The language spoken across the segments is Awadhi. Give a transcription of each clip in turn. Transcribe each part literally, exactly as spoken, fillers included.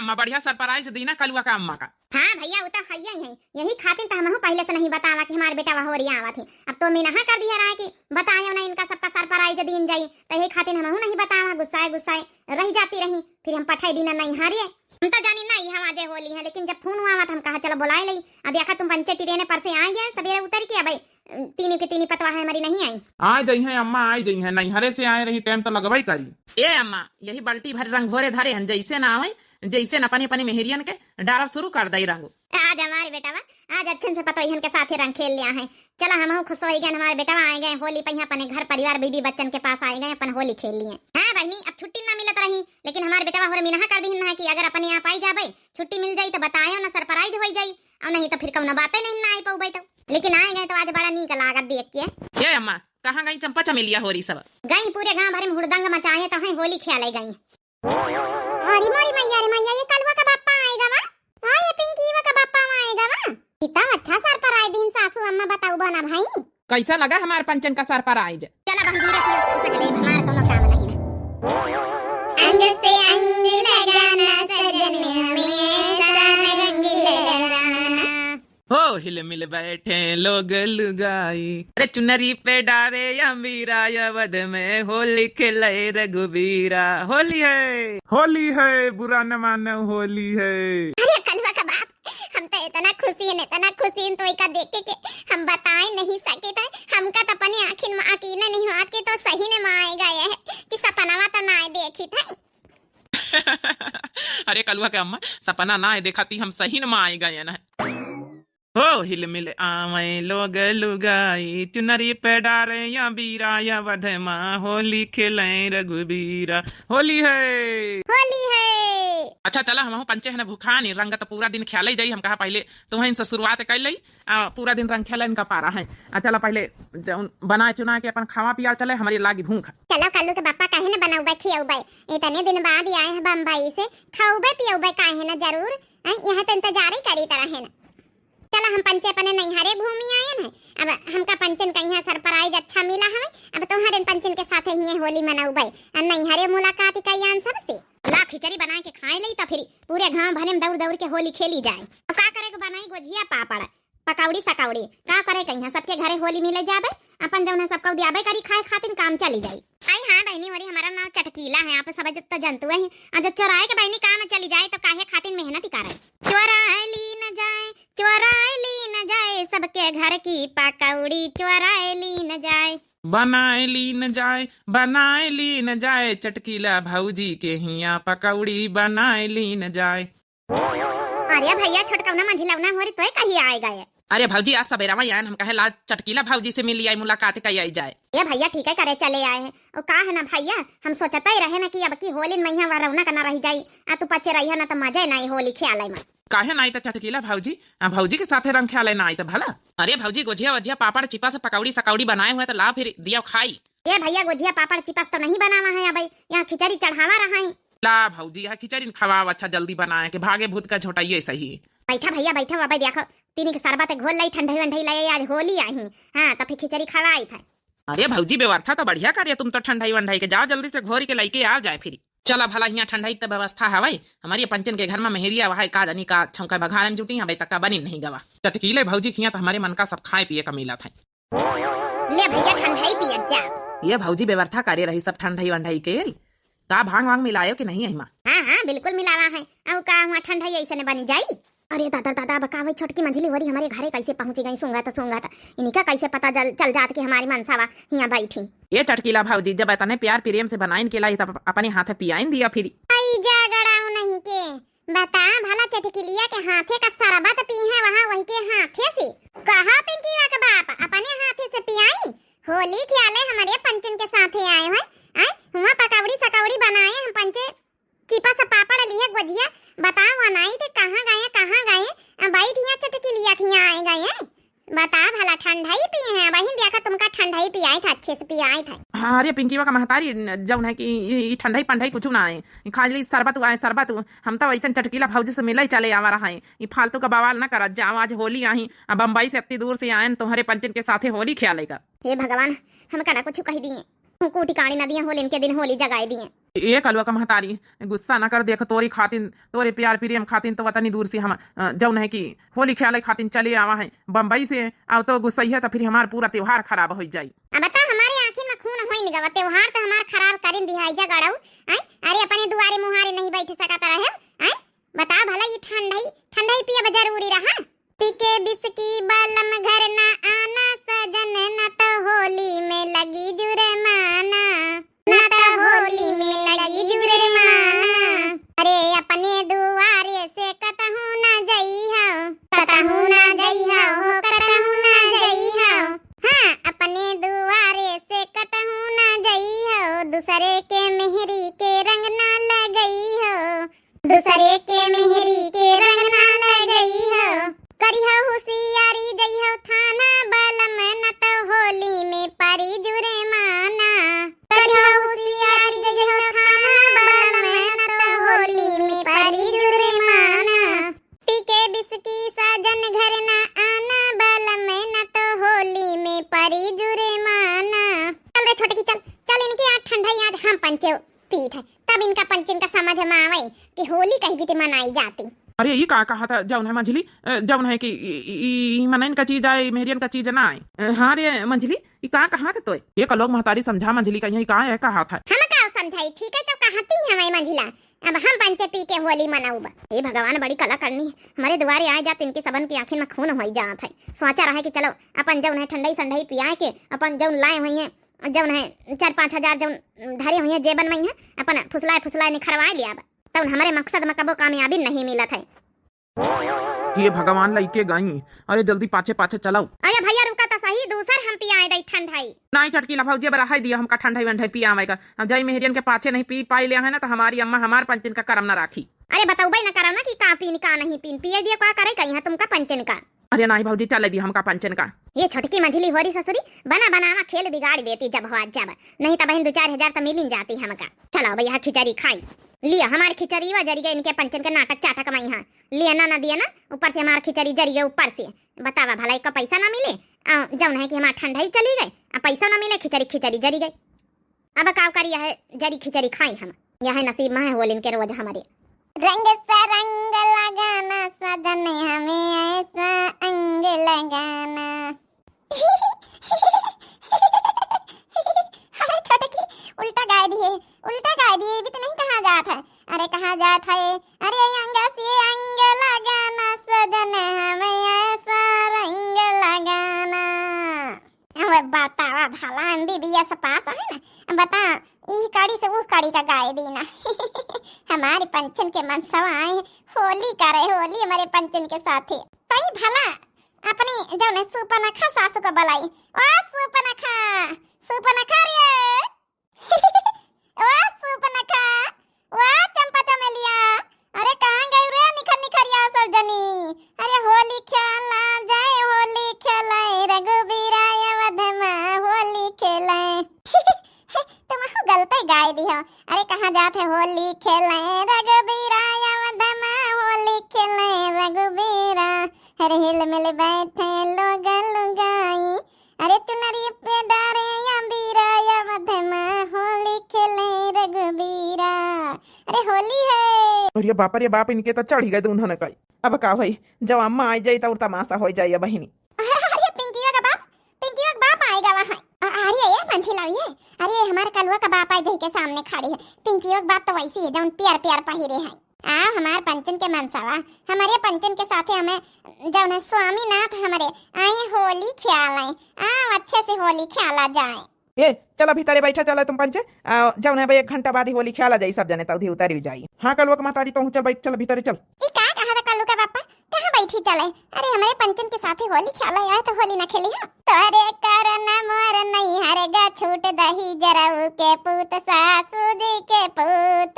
अम्मा, बढ़िया surprise दीना कलुआ का अम्मा का। हाँ भइया, उ तो हइये ही है, यही खातिर तो हमहू पहिले से नहीं बतावा कि हमार बेटवा होरी आवत ही। अब तो मिनहा कर दिया रहा कि बतायो ना, इनका सबका surprise दीन जाई, तो यही खातिर हमहू नहीं बतावा, गुस्साए गुस्साए रह जाती रही। फिर हम पठाई दीना नैहरे। हम तो जानी ना, ई हवा जे होली है, लेकिन जब फोन हुआ तो हम कहा, "चलो बुलाए लई।" अब देखा, तुम पंचे ट्रेन पर से आए गए, सवेरे उतर के, अब तीनी के तीनी पतवा है हमारी नहीं आई। आ जइहैं अम्मा, आ जइहैं, नैहरे से आए रही, time तो लगबई करी। ए अम्मा, यही बाल्टी भर रंग घोरे धरे हन, जैसे ना आवे, जैसे न अपनी अपनी मेहरियन के डारब शुरू कर दई रंग। आज हमारे बेटवा, आज अच्छे से पतोहियन के साथे रंग खेल लिया है। चला, हमहू खुश होई गए, हमारे बेटवा आए गए होली पहिया अपने घर परिवार बीबी बच्चन के पास आए गए, अपन होली खेल लिए। हाँ बहिनी, अब छुट्टी ना मिलत रही, लेकिन हमारे बेटवा होरे मिनहा कर दीन है कि अगर अपने आप आई जाबे, छुट्टी मिल जाई तो बतायो ना, surprise होई जाई, और नहीं तो फिर कौनो बातें नहीं ना आई पउबे तो। लेकिन आए गए तो आज बड़ा नीक लागत देख के। ए अम्मा, कहाँ गई चंपा चमेलिया होरी सब? गई पूरे गांव भर में हुड़दंग मचाए तो हैं, होली खेले गई। अरे मोरी मैया रे मैया, ये कलुआ का बापा आएगा वा? हाँ, ये पिंकीवा का बापा आएगा वा? इतना अच्छा surprise दीन सासू अम्मा, बताऊ बना भाई। कैसा लगा हमार पंचन का surprise? चला बहन, धीरे से इसको सकले, हमार कोनो काम नहीं ना। अंग से अंग लगाना सजन, हमेशा रंग लगाना। हो हिल मिल बैठे लोग लुगाई, अरे चुनरी पे डारे अमीरा, अवध में होली खेले रघुबीरा। होली है, होली है, बुरा न मानो, होली है। अरे कलुआ का बाप, हम तो इतना खुशी है, इतना खुशी है, तो इका देखे के हम बताए नहीं सके थे। हमका तो अपने आँखिन में यकीन नहीं हुआ कि तो सही में माँ आए गए है, कि सपनावा तो ना देखी थे। अरे कलुआ के अम्मा, सपना ना है देखा थी, हम सही में आए गए ना। हो हिल मिल आवे लोग लुगाई, चुनरी पे डारे अबीरा, अवध माँ होली खेले रघुबीरा। होली है, होली है। अच्छा चला, हमहू पंचे है ना भूखानी, रंग तो पूरा दिन खेले जाई। हम कहा पहले तुम्हें इनसे शुरुआत कर लई, आ, पूरा दिन रंग खेले इनका पारा है। आ चला पहले जौन बना चुना के अपन खावा पिया चले, हमारी लागी भूख। चलो कल्लू के बापा काहे न बनौबे खियौबे, इतने दिन बाद आए हैं बम्बई से, खौबे पियौबे काहे न जरूर। हैं, यहाँ तो इंतजार ही करी तरह है ना। चला हम पंचे अपने नैहरे घूमी आयन है, अब हमका पंचन का यहाँ surprise अच्छा मिला हवे, अब तोहरे पंचन के साथे हिये होली मनौबे, अब नैहरे मुलाकात कई आन सबसे। ला खिचड़ी बना के खाए लई तो फिर पूरे गांव भरे में दौड़ दौड़ के होली खेली जाए। अब का करे के बनाई, गोझिया पापड़ पकौड़ी सकौड़ी, का करे के यहाँ सबके घरे होली मिले जाबे, अपन जौन है सबको दियाबे करी खाए खातिर, काम चली जाई। आई हाँ बहनी, होरी हमारा नाम चटकीला है, आप सब तो जनतु है। आ जब चोराए के बहनी काम चली जाए तो काहे खातिर मेहनत ही करे। चोराए ली न जाए, चोराए ली न जाए, सबके घर की पकौड़ी चोराए ली न जाए। बनाए ली न जाए, बनाए ली न जाए, चटकीला भौजी के हिया पकौड़ी बनाए ली न जाए। अरे भैया, छोटकौना मंझिलौना होरी तोय कहिया आए गए? अरे भौजी, आज सबेरा में आयन, हम कहे ला चटकीला भौजी से मिली आई, मुलाकात कई आई जाए। ए भैया, ठीक है करे चले आए हैं। ओ का है ना भैया, हम सोचते ही रहे ना कि अब की होली में यहाँ रौनक ना रह जाई, आ तू पचे रहिया ना तो मजे नहीं होली खेले में। काहे ना आई तो चटकीला भौजी, आ भौजी के साथे रंग खेले ना आई तो भला। अरे भौजी, गोझिया वोझिया पापड़ चिपस पकौड़ी सकौड़ी बनाए हुए तो लाओ फिर दियो खाई। ए भैया, गोझिया पापड़ चिपस तो नहीं बनावा है, अब यहाँ खिचड़ी चढ़ावा रहा है। ला भौजी, यह खिचड़ी न खवाव, अच्छा जल्दी बनाए के, भागे भूत का झोटाइए सही। बैठा भैया, बैठा, अबे देखो, तीनी के शरबत घोल लाई, ठंडई वंडई लाई, आज होली आई। हाँ, तो फिर खिचड़ी खवाई था। अरे भौजी, व्यवस्था तो बढ़िया करे तुम तो ठंडई वंडई के, जाओ जल्दी से घोरी के लइके आ जाए फिर। चला भला, हियाँ ठंडई के तो व्यवस्था हवै, हमारी पंचन के घर में मेहरिया वहाय का जानी का छौंका बघारे में जुटी हवै, तक का बनी नहीं गवा। चटकीले भौजी खिया तो हमारे मन का सब खाए पिए का मिला था। ले भैया, ठंडई पियत जा। ये भौजी व्यवस्था करे रही सब ठंडई वंडई के। का भांग वांग मिलायो कि नहीं एहिमा? हाँ, हाँ, बिल्कुल मिलावा है। अउ का हुआ, ठंडई ऐसे ने बनी जाई? अरे दादा, दादा, अब का वही छोटकी मंझली होरी हमारे घरे कैसे पहुंची गई? सूंघत सूंघत इनका कैसे पता जल, चल जात कि हमारी मनसावा हियाँ बैठी? ये चटकीला भौजी, जब इतने प्यार प्रेम से बनाइन के लाई, तब अपने हाथे पियाइन दिया फिर। आई जा गड़ाऊ नहीं के। बता भला, चटकिलिया के हाथे का शरबत पी है वहाँ, वही के हाथे से। कहा पिंकीवा के बाप, अपने हाथे से पियाई? होली खेले हमारे पंचन के साथे आए हैं, आए हुआ पकौड़ी सकौड़ी बनाए हम पंचे, चिपस पापड़ लिए गोझिया। बताओ अनाई थे कहाँ गए, कहाँ गए? आ, बैठ यहाँ चटकिलिया खिया आए गए हैं। बता भला, ठंडई पिए हैं? वहीं देखा तुमका ठंडई पियाई था, अच्छे से पियाई था। हाँ, अरे पिंकीवा का महतारी, न, जौन है कि ई, ई ठंडई पंडई कुछ ना आए, ई खाली शरबत आए, शरबत। हम तो वैसे चटकीला भौजी से मिले ही चले आवा रहा है। ई फालतू का बवाल ना करत जाओ, आज होली आही, अब बम्बई से इतनी दूर से आए, तुम्हारे पंचन के साथे होली खेले का। हे भगवान, हमका ना कुछ कह दिए। कुकू टिकाणी न दिए, होलिन के दिन होली जगाए दिए। ए कलुआ का महतारी, गुस्सा न कर, देख तोरी खातिन, तोरे प्यार प्रेम खातिन तो वतनी दूर से हम, अ, जौन है कि होली खेले खातिन चले आवा है बम्बई से, अब तो गुस्सैया तो फिर हमार पूरा त्योहार खराब होइ जाई। अब तो हमारे आँखिन में खून होइन गवा, त्योहार तो हमार खराब करिन दिहाई जा गड़ऊ। आय, अरे अपने दुआरे मुहारे नहीं बैठ सकत रहे, आय, बताओ भला, ई ठंडई, ठंडई पियब जरूरी रहा? पी के बिस्की बलम घर ना आना सजन, ना तो होली में लगी जुर्माना, ना तो होली में लगी जुर्माना। अरे अपने दुआरे से कतहूँ ना जइहो, कतहूँ ना जइहो हो, कतहूँ ना जइहो। हाँ, अपने दुआरे से कतहूँ ना जइहो, दूसरे के मेहरी के रंग ना लगइहो। दूसरे के मेहरी के रंग ना लगइहो, करिहो हुसियारी जइहो थाना बलम, न तो होली में परी जुर्माना। करिहो हुसियारी जइहो थाना बलम, न तो होली में परी जुर्माना। पी के बिस्की साजन घर ना आना बलम, न तो होली में परी जुर्माना। चल रे छोटकी, चल, चल इनके यहाँ ठंडई आज हम पंचे पीत है, तब इनका पंचन का समझ में आवे कि होली कहीं भी ते मनाई जाती। अरे, ई का कहा था, जौन है मंझली, अ, जौन है कि ई, ई, ई, ई मनइन का चीज आए, ई मेहरियन का चीज ना आए। अ, हाँ रे मंझली, ई का कहा था तोय? ये कलुआ का महतारी समझा मंझली का, यही का है कहा था। हम का समझाई, ठीक है, तो कहती हमें मंझिला, अब हम पंचे पी के होली मनाउब। हे भगवान, बड़ी कला करनी है, हमारे दुआरे आए जात इनके सबन की आँखिन में खून होई जात है। सोचा रहे कि चलो अपन जौन है ठंडई संडई पियाए के अपन जौन लाए हुई हैं, जौन है चार पाँच हजार जौन धरे हुई हैं जेबन में है, अपन फुसलाए फुसलाए निखरवाए लियाब। तौन हमरे मकसद में कबो कामयाबी नहीं मिलत है। हे भगवान, लइके गई। अरे जल्दी पाछे पाछे चलाओ। अरे भैया रुका तो सही, दूसर हम पियाए दई ठंडई। नहीं चटकीला भौजी, अब रहे दिया हमका ठंडई वंडई पियावे का। अब जाई मेहरियन के पाछे नहीं पी पाई लिया है ना तो हमारी अम्मा हमार पंचन का करम ना राखी। अरे बतौबे न करम ना कि का पीन का नहीं पीन, पिए दिए का करे कहीं है तुमका पंचन का। अरे नाही भौजी, चले दी हमका पंचन का। ये छोटकी मंझली होरी ससुरी, बना बनावा खेल बिगाड़ देती जब हो जब। नहीं तो बहन दो चार हजार तो मिलिन जाती हमका। चलो भैया खिचड़ी खाई। लिया हमार खिचड़ी वा जरी गए इनके पंचन के नाटक चाटक में यहाँ। लिया ना, ना दिया ना, ऊपर से हमार खिचड़ी जरी गए ऊपर से। बतावा भला एक पैसा ना मिले, आ, जौन है कि हमार ठंडई चली गई, आ पैसा ना मिले, खिचड़ी खिचड़ी जरी गई। अब का करी, यह जरी खिचड़ी खाई हम, यह नसीब में है होलिन के रोज हमरे। रंग सा रंग लगाना सजन, हमें ऐसा अंग लगाना। अरे छोटकी, उल्टा गाय दिए, उल्टा गाय दिए, ये भी तो नहीं कहा जात है। अरे कहा जात है, अरे अंग से अंग लगाना सजन, हमें ऐसा रंग लगाना। अब बतावा भला, एमबीबीएस पास है ना, अब बता, ई कड़ी से ऊ कड़ी का गाय दीना। हमारे पंचन के मनसवा आए, होली करे, होली हमारे पंचन के साथे। तई भला अपनी जौन है सुपनखा सासू का बुलाई। ओ सुपनखा, सुपनखा रे। ओ सुपनखा, ओ चंपा चमेलिया, अरे कहाँ गई रे निखर निखरिया सब जनी? अरे होली खेला जाए, होली खेले रघुबीरा अवध में होली खेले। तुम हो गलते गाय दी हो। अरे कहाँ जात है होली खेले रघुबीरा अवध में होली खेले रघुबीरा। अरे हिल मिल बैठे लोग लुगाई, अरे चुनरी पे डारे या बीरा या मधमा होली खेले रघुबीरा। अरे होली है। अरे बाप रे बाप, इनके तो चढ़ी गए दुन्हन कई। अब का होई, जब अम्मा आई जाई तो और तमाशा हो जाई बहिनी। अरे पिंकिया का बाप, पिंकिया का बाप आएगा वहाँ। अ-, अरे ये मंझिला ये, अरे हमारे कलुआ का बाप आई जाई के सामने खड़ी है। पिंकिया का बाप तो वैसी है जौन प्यार प्यार पहिरे है। आओ हमार पंचन के मनसवा, हमारे पंचन के साथे हमें जौन है स्वामीनाथ हमारे आए होली खेल आए। आओ अच्छे से होली खेला जाए। ए चला भीतरे बैठा, चला तुम पंचे। आ, जौन है भाई एक घंटा बाद ही होली खेला जाई, सब जने तौधी उतारी जाई। हाँ कलुआ के महतारी तोहू चल बैठ, चल भीतरे चल। ई का कहा था कलुआ का बापा, कहाँ बैठी चले? अरे हमारे पंचन के साथे होली खेला आए तो होली ना खेली हम। तोरे कारण मोर नहीं हर गा छूट दही जरऊ के पूत सासू जी के पूत।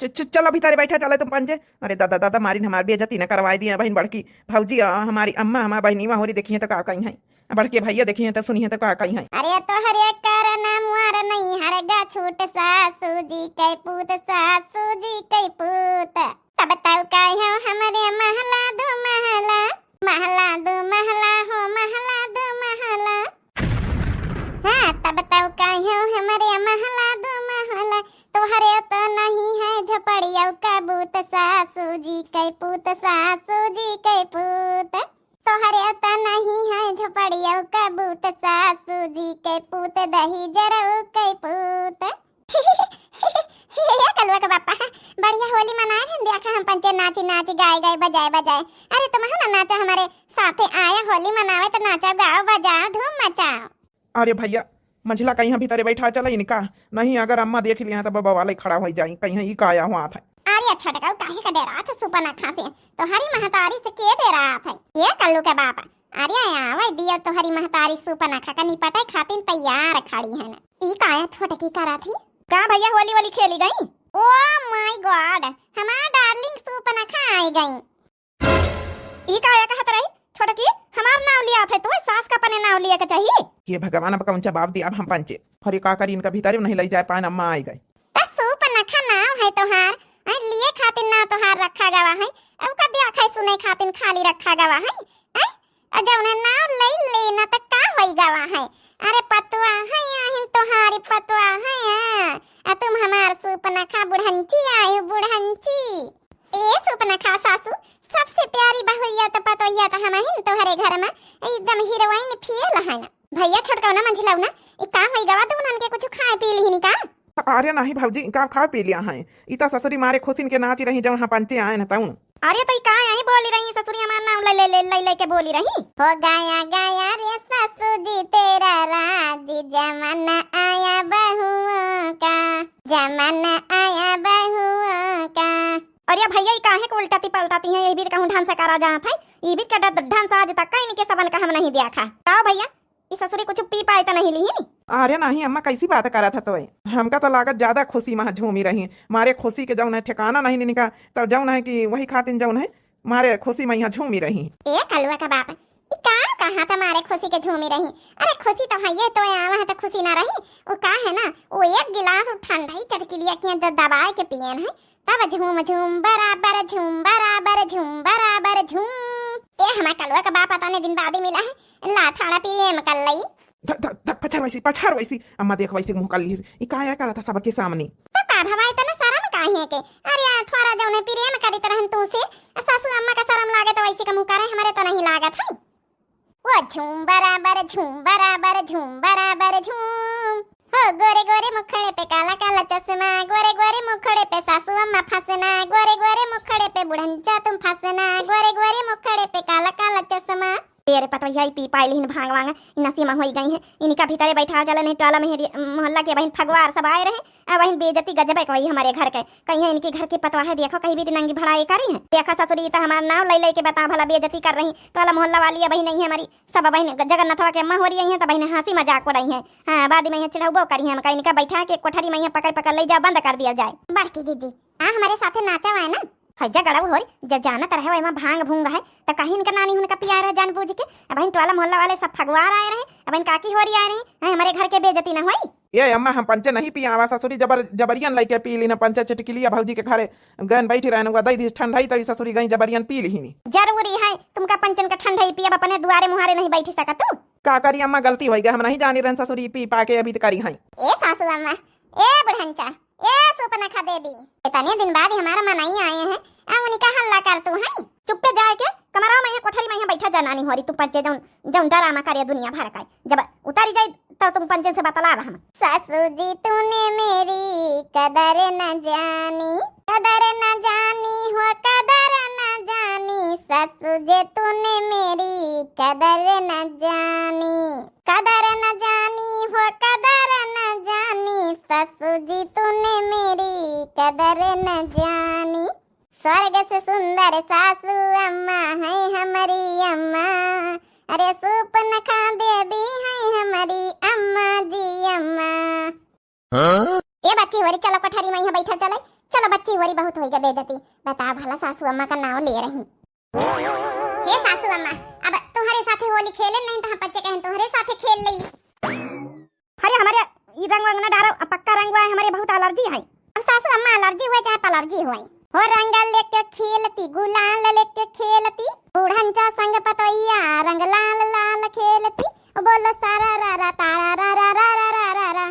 च-, च-, चला भीतरे बैठा, चले तुम पंचे। अरे दादा, दादा, मारिन हमार बेइज्जती न करवाए दिया बहिन बड़की। भौजी, आ, हमारी अम्मा, हमार बहिनी वहाँ होरी देखी है तो का कही है, बड़के भैया देखी है तो सुनी है तो का कही है। अरे तोहरे कारण मुआर नहीं हर गा छूट सासू जी के पूत, सासू जी के पूत। तब तब का हो हमरे महला दो महला, महला दो महला हो, महला दो महला। हाँ, तब बताओ काहे हमरे महला दो महला, तोहरे तो नहीं है झोपड़िया का बूत, सासू जी के पूत, सासू जी के पूत। तोहरे तो नहीं है झोपड़िया का बूत, सासू जी के पूत, दही जरऊ के पूत। हे कलुआ के बापा, बढ़िया होली मनाए रहन, देखा हम पंचे नाची नाची, गाए गाए, बजाए बजाए। अरे तुम हो ना नाचा, हमारे साथे आया, होली मनावे तो नाचा, गाओ बजाओ, धूम मचाओ। अरे भैया, मंझला कहीं भीतरे बैठा चला इनका, नहीं अगर अम्मा देख लिया तो बवाल खड़ा होइ जाई, कहीं ई का आया हुआ था। अरे छोटका, काहे का डेरात है सुपनखा से? तोहरी महतारी से के डेरात है? ये कल्लू के बाप, अरे आवे दिया, तोहरी महतारी सुपनखा का निपटे खातिर तैयार खड़ी है ना। ई का है छोटकी करा थी? का भैया होली वोली खेली गई? Oh my God, हमार डार्लिंग सुपनखा आई गई। ई का कहत रही छोटकी, हमार नाव लिया थे तो सास का अपने नाव लिया के चाहिए। हे भगवान, अब कौन जवाब दिया अब हम पंचे। अरे का करी, इनका भीतरे नहीं लई जाए पाए, अम्मा आई गई। त सुपनखा नाव है तोहार, आई लिए खातिर नाव तोहार रखा गवा है, अब का दिया खाए सुने खातिर खाली रखा गवा है, आई? अ जौन है नाव लई लेना त का होई गवा है? अरे पतवा है आहिन तोहारी पतवा है, आ तुम हमार सुपनखा बुढ़ंची आयु बुढ़ंची। ए सुपनखा सासू, सबसे प्यारी बहुरिया त पतोहिया त हमहिन तोहरे घर में एकदम हीरोइन फेल है ना। भैया छोटकौना मंझलौना, ई का होई गवा, दुनन के कुछ खाए पी लिहिन का? अरे नहीं भौजी, का खा पी लिया है, ई त ससुरी मारे खुशिन के नाची रही जौन हाँ पंचे आए न तौन। अरे तो ई का यही बोली रही ससुरी हमार नाम ले ले ले ले लेके बोली रही। हो गया गया रे सासू जी तेरा राज, जमाना आया बहुओं का, जमाना आया बहुओं का। अरे भैया, ई काहे के उल्टाती पलटाती हैं? ये भी कहूँ ढंग से करा जात है, ये भी का ढंग से आज तक का इनके सबन का हम नहीं देखा। आओ भैया, ई ससुरी कुछ पी पाए त नहीं लिहिन? अरे नहीं अम्मा, कैसी बात करत है तोय? हमका तो लागत ज्यादा खुशी में झूमी रही, मारे खुशी के जौन है ठिकाना नहीं इनका, तब जौन है कि वही खातिन जौन है मारे खुशी में यहाँ झूमी रही। ए कलुआ का बाप, ई का कहा था मारे खुशी के झूमी रही? अरे खुशी तो है ये, तो आवा है तो खुशी ना रही। वो का है ना, वो एक गिलास वो ठंडा ही चटकिलिया किया द-, दबाए के पियन है, तब झूम झूम बराबर झूम बराबर झूम बराबर झूम। ए हमार कलुआ का बाप, अतने दिन बाद ही मिला है, ला थाड़ा प्रेम कर लई। ध-, ध-, ध-, पछार वैसी, पछार वैसी। अम्मा देख वैसी मुँह कर ली। ई का या करत है सबके सामने? तो का भवा इतना शर्म काहे के? अरे आ थोड़ा जौने प्रेम करित रहन तू से, आ सासू अम्मा का शर्म लागे तो वैसी का मुँह करे, हमरे तो नहीं लागत है। वो झूम बराबर झूम बराबर झूम बराबर झूम। हो गोरे गोरे मुखड़े पे काला काला चश्मा, गोरे गोरे मुखड़े पे सासू अम्मा फंसना, गोरे गोरे मुखड़े पे बुढ़ंचा तुम फंसना, गोरे गोरे मुखड़े पे काला काला चश्मा। ए रे पतवैया, ई पी पाए लिहिन भांग वांग, ई नसीमा होई गई है। इनका भीतरे बैठा चला नहीं, टोला में मोहल्ला के बहिन फगवार सब आए रहे, अब बहिन बेइज्जती गजबे कोई हमारे घर के। कहीं इनके घर के पतवा है, देखो कहीं भी नंगी भड़ा ये करी है। देखो ससुरी, ई तो हमार नाव लई लई के बता भला बेइज्जती कर रही। टोला मोहल्ला वाली अब बहिन नहीं है हमारी, सब बहिन जगन्नाथवा के अम्मा हो रही है, तो बहिन हंसी मजाक उड़ाई है। हाँ, बाद में यहाँ चिढ़ाउबो करी है, हमका इनका बैठा के कोठरी में यहाँ पकड़ पकड़ ले जाओ, बंद कर दिया जाए। बड़की जीजी, आ हमारे साथे नाचा है ना? है झगड़ा हो रही, जब जानत रहे वही में भांग भूंग है, तो कहीं इनका नानी उनका पिया रहे जानबूझ के। अब बहिन टोला मोहल्ला वाले सब फगवार आए रहे, अब बहिन काकी हो रही आए रही, हैं, हमारे घर के बेइज्जती ना होई। ए अम्मा, हम पंचे नहीं पियावा, ससुरी जबर-, जबरियन लइके पी लीन, पंचे चिटकिलिया भौजी के घरे गन बैठी रहन, हुआ दई दी ठंडाई, तभी ससुरी गई जबरियन पी लिहिनी। जरूरी है तुमका पंचन का ठंडाई पियब, अपने दुआरे मुहारे नहीं बैठी सकत तू? का करी अम्मा, गलती होई गई, हम नहीं जानी रहन ससुरी पी पा के अभी तो करी हैं। ए सासू अम्मा, ए बुढ़ंचा, ए सुपनखा देवी, इतने दिन बाद हमारा मनाई आए हैं, आ उनका हल्ला कर तू है। चुप्पे जाए के कमरा में, यहाँ कोठरी में, यहाँ बैठा जा नानी होरी, तू पंचे जौन, जौन डरामा करे दुनिया भर का। जब उतारी जाए तो तुम पंचन से बतलावा हम। सासू जी तूने मेरी कदर न जानी, कदर न जानी हो कदर न जानी, सासू जी तूने मेरी कदर न जानी, कदर न जानी हो कदर न जानी, सासू जी तूने मेरी कदर न जानी। स्वर्ग से सुंदर सासू अम्मा है हमारी अम्मा, अरे सुपनखा देवी है हमारी अम्मा जी अम्मा। हाँ? ए बच्ची होरी, चलो कोठरी में यहाँ बैठल चले, चलो बच्ची होरी, बहुत होई गई बेइज्जती। बता भला सासू अम्मा का नाव ले रही। हे सासू अम्मा, अब तुम्हारे साथे होली खेले नहीं तो हम बच्चे कहें तुम्हारे साथे खेल ली। अरे हमारे ई रंग वंग ना डारो, पक्का रंग हुआ है, हमारे बहुत allergy है। अब सासू अम्मा allergy हुआ चाहे पलर्जी हुआ, हो रंग लेके खेलती, गुलाल लेके खेलती, बूढ़न चा संग पतोइया रंग लाल लाल खेलती, बोलो सारा रा रा तारा रा रा रा रा रा रा रा।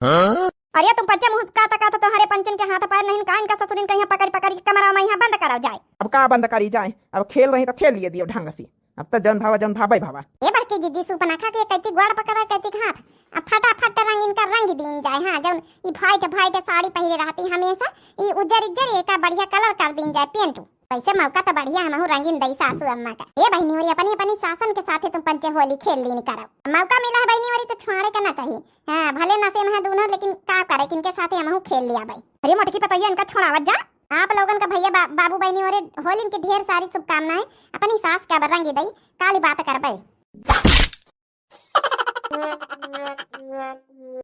हाँ? अरे तुम पंचे मुँह का तका था, तोहरे पंचन के हाथ पैर नहीं का, इनका ससुरिन कहिया पकड़ी पकड़ी के कमरा में यहाँ बंद करल जाए। अब का बंद करी जाए, अब खेल रही तो खेल लिए दियो ढंग से, अब तो जौन भावा जौन भावे भावा। ए बड़की जीजी, सूपनखा के कैती गोड़ पकड़ा, कैती हाथ, अब फटाफट रंग इनका रंग दीन जाए। हाँ, जौन ई फाइट फाइट साड़ी पहिरे रहती हमेशा, ई उज्जर उज्जर एका बढ़िया कलर कर दीन जाए पेंट। वैसे मौका तो बढ़िया, हमहू रंगीन दई सासू अम्मा का। ए बहिनी होरी, अपनी अपनी सासन के साथे तुम पंचे होली खेल लीन करो। मौका मिला है बहिनी होरी तो छोड़े का ना चाहिए। हाँ, भले नशे में है दोनों, लेकिन का करे, किनके साथे हमहू खेल लिया भाई। अरे मोटकी पतोहिया, इनका छोड़ावत जा। आप लोगन का भैया बा-, बाबू बहिनी होरी होली इनकी ढेर सारी शुभकामनाएं। अपनी सास का अब रंग दई, काली बात करबे।